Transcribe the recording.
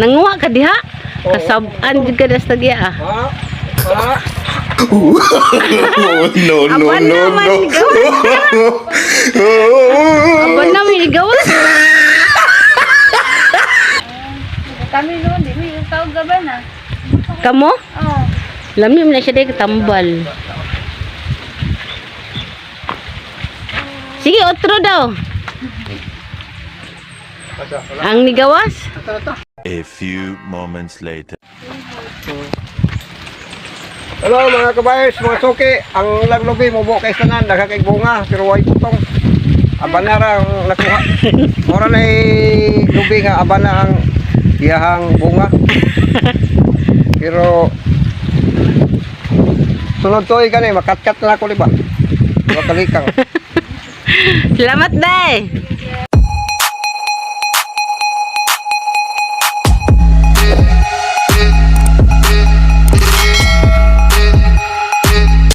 Nanguha ka diha? Kasab-an jud ka das tagya ah. Ha? Ha? Oh, no, no, Aban no, naman, no. Aban na may gawas. Kami noon, di mi yung tawag gaban na. Kamo? Oo. Lami man na siya dahil katambal. Sige, otro daw. Ang nigawas? A few moments later. Hello mga kabayers, mga suki. Ang laglubi mo kay tanan, daghan kay bunga pero way putong. Aban na ra ang nakuha. Mura na lubi nga aban na ang iyahang bunga. Pero sunod tuig gani makatkat na ako, di ba? Makalikang. Salamat, day.